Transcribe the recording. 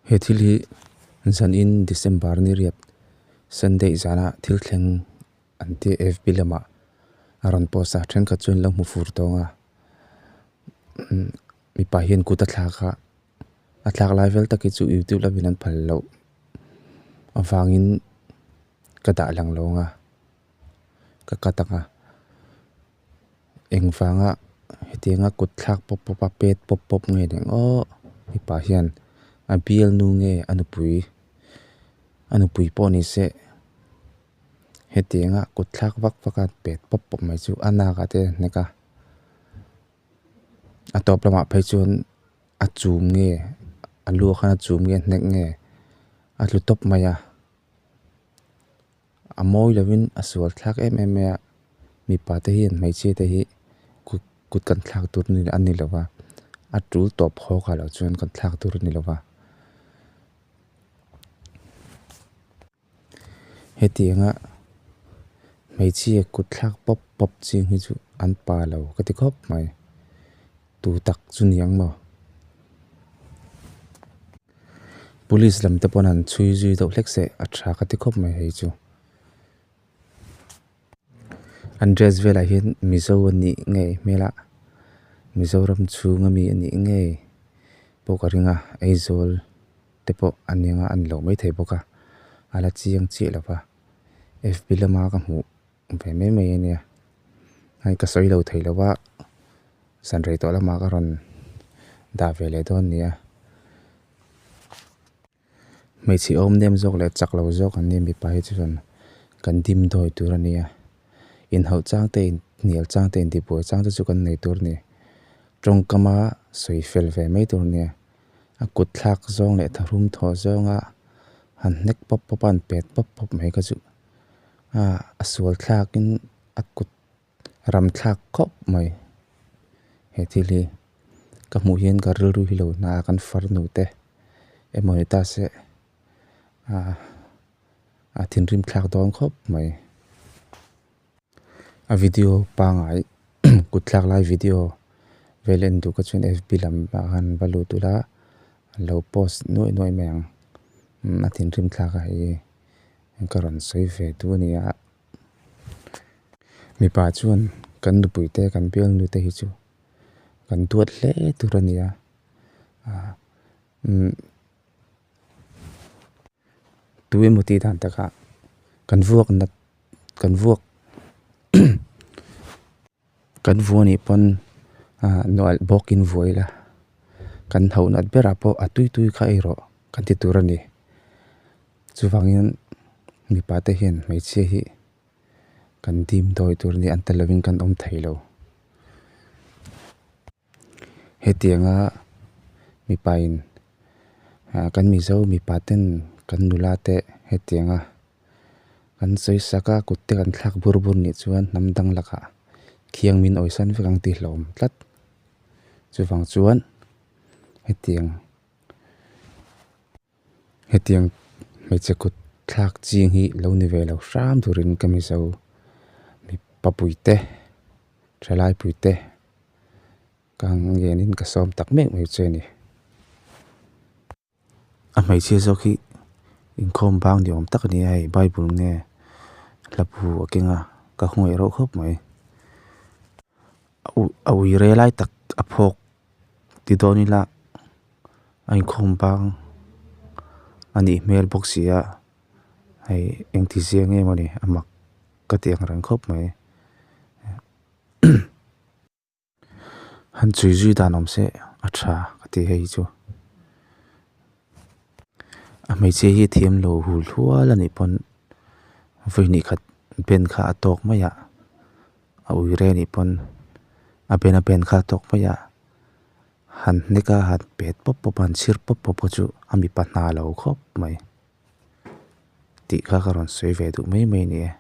He thil hi zanin December ni riat Sunday zana thil thleng an tia FB lamah a rawn post a thenkhat chuan lo hmu fur tawng a mipa hian kut a thlak a a thlak lai vel tak hi chu youtube lamin an phal loh avangin ka dah lang lo ang a ka cut ang a engvanga hetianga kut thlak pawp pawp a pet pawp pawp nge ni ang aw mipa hian a bialnu nge a nupui a nupui pawh ni se hetianga kut thlak vak vak a pet pawp pawp mai chu a nak ah te a hnek a a tawp lamah phei chuan a chum nge a lu ah khan a chum nge a hnek nge a tlu tawp mai a a mawi lovin a sual thlak em em mai a mipa te hian hmeichhia te hi kut kut kan thlak tur a ni lo va a tul tawp hawk ah loh chuan kan thlak tur a ni lo va. Hetianga hmeichhia kut thlak pawp pawp ching hi chu an pa lo ka ti khawp mai tu tak chu ni ang maw police lam te pawn an chhui zui deuh hlek se a tha ka ti khawp mai hei chu an dress velah hian mizo a nih ngei hmel a mizoram chhung ami a nih ngei pawh ka ring a Aizawl. Te pawh a ni anga a ni lo maithei bawk a a la chiang chiah lo va F B lama ka hmuh ve mai mai a nia hei ka sawi lo thei lo va zan rei tawh lamah ka rawn dah ve leh dawn a ni a hmeichhe awm nem zawk leh chak lo zawk an nia mipa hi chuan kan dim dawi tur a nia inhauh chang te inhnial chang te intibuai chang te chu kan nei tur a ni tawngkama sawi fel ve mai tur a nia. A kut thlak zawng leh tharum thawh zawnga han hnek pawp pawp a han pet pawp pawp mai kha chu ah a sual thlakin a kut ram thlak khawp mai he thil hi ka hmuh hian ka rilru hi lo hna a kan farnu te emaw ni ta se ah a thinrim thlak dawn khawp mai. A video pangai kut thlak lai video vel en duh ka chuan fb lam ah khan va lut ula an lo post nuaih nuaih mai ang a thinrim thlak a hei ka rawn sawi ve duh a ni a mipa chuan kan nupui te kan bialnu te hi chu kan duat hle tur a ni a ah umm. Tu emaw tih dan takah kan vuak nat kan vuak kan vuah nih pawn ah nual bawkin vuah ila kan hauh nat berah pawh a tui tui kha ei rawh kan ti tur a ni chuvangin mipa te hian hmeichhia hi kan dim dawi tur a ni an tel lovin kan awm thei lo. Hetianga mipain ah kan mizo mipa ten kan nula te hetianga kan sawi sak a kut te kan thlak bur bur nih chuan hnam dang lakah khiang min awisan vek ang tih hlauhawm tlat chuvang chuan hetiang hetiang hmeichhe kut thlak ching hi lo ni ve lo hram turin ka mizo mipa puite thalai puite ka ngenin ka sawm tak mek mai che a ni. A hmeichhia zawk hi inkhawm bang ni awm tak a ni a hei bible nge hla bu a keng a ka hmangaih reuh khawp mai a ui rel lai tak a phawk ti dawn ila a inkhawm bang a nih hmel bawk si a hei engti zia nge mawni a mak ka ti ang reng khawp mai. Han chhui zui dan awm se a tha ka ti hei chu a hmeichhia hi thiam lo hul hual a nih pawn vawi hnih khat ben kha a tawk mai a a ui rei a nih pawn a ben a ben kha a tawk mai a han hnek a han pet pawp pawp a han chhir pawp pawp kha chu a mipa hna lo khawp mai tih kha ka rawn sawi ve duh mai mai a ni e.